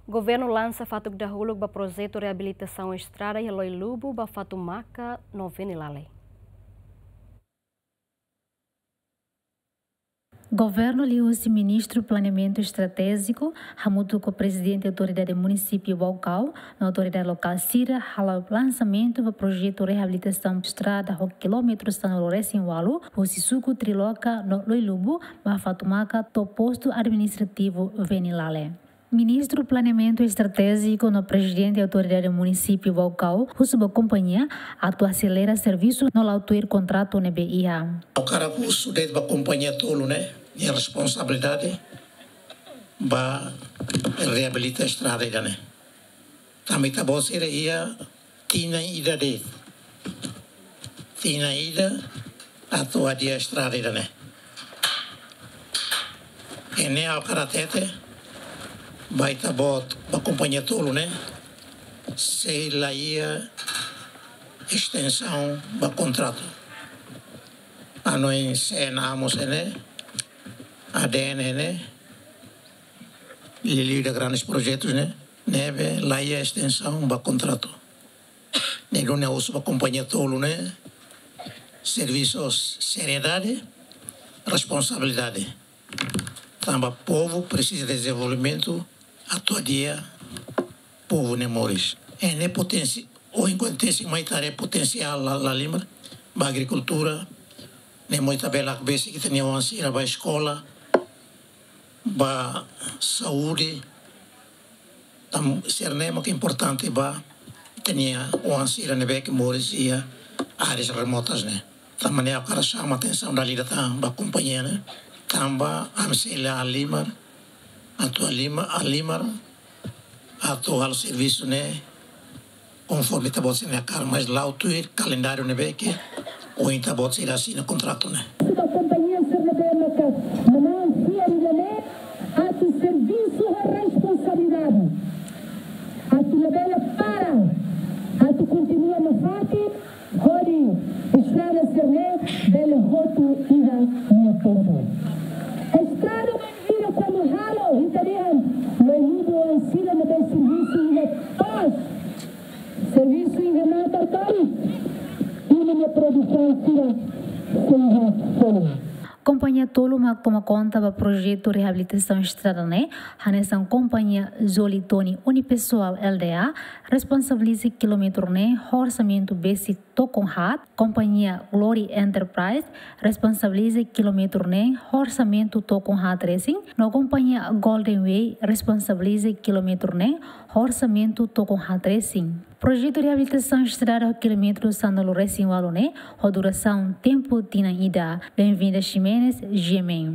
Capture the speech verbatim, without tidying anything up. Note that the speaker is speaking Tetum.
Governu lansa fatuk dahuluk ba projetu reabilitasaun estrada iha Loilubu ba Fatumaka no Venilale. Governu liuhusi Ministru Planeamentu Estratéjiku, hamutuk ho Prezidente Autoridade Munisípiu Baucau, no autoridade lokál sira hala'o lansamentu ba projetu reabilitasaun estrada ho kilómetru sanulu-resin-ualu, husi suku Triloca no Loilubu ba Fatumaka to'o postu administrativu Venilale. Ministru Planeamentu Estratéjiku no Prezidente Autoridade Munisípiu Baucau husu ba kompañia atu aselera servisu no la'o tuir kontratu ne'ebé iha. Ha'u hakarak husu de'it ba kompañia tolu ne'e, nia responsabilidade ba reabilita estrada ida-ne'e. Tanba ita-boot sira iha tinan ida de'it. Tinan ida atu hadi'a estrada ida-ne'e. Ne'e ha'u hakarak hatete ba ita-boot, ba kompañia tolu ne'e, sei la iha estensaun ba kontratu. Ha'u hanoin C N A mós ne'e, A D N ne'e, liuliu ida grandes projetus ne'e, ne'ebé la iha estensaun ba kontratu. Ne'e duni ha'u husu ba kompañia tolu ne'e, servisu ho seriedade, responsabilidade. Tanba povu presiza dezenvolvimentu atu hadi'a povu nia moris. Ne'e potensi, ohin kontesi mai tare potensiál la, la halimar ba agrikultura, ne'e mós ita bele besik ita-nia oan sira ba eskola, ba saúde, tanba sira-ne'e mak importante ba ita-nia oan sira ne'ebé ke moris iha áreas remotas ne'e. Tanba ne'e ha'u hakarak xama atensaun dala ida tan ba kompañia ne'e, tanba ami sei la halimar, atu halimar, halimar, atu halo servisu ne'e konforme ita-boot sira-nia hakarak, mas la'o tuir kalendáriu ne'ebé ke ohin ita-boot sira asina kontratu ne'e. Ba kompañia sira ne'ebé maka manán fiar ida-ne'e atu servisu ho responsabilidade. Atu labele para, atu kontinua nafatin, hodi estrada sira-ne'e bele hotu iha nia tempu. Estrada bainhira kuandu halo, ita dehan, Loilubu oan sira ne'ebé servisu iha to'os, servisu iha natar karik, nia produsaun sira sei iha folin. Kompañia tolu mak toma konta ba projetu reabilitasaun estrada ne'e, hanesan kompañia Zolitoni Unipessoal Lda, responsabiliza kilómetru ne'e ho orsamentu besik to'o haat, kompañia Glory Enterprise, responsabiliza kilómetru ne'e ho orsamentu to'o haat resin, no kompañia Golden Way, responsabiliza kilómetru ne'e ho orsamentu to'o haat resin. Projetu reabilitasaun estrada ho kilómetru sanulu-resin-ualu ne'e, ho durasaun tempu tinan ida. Benvinda Ximenes, G M N.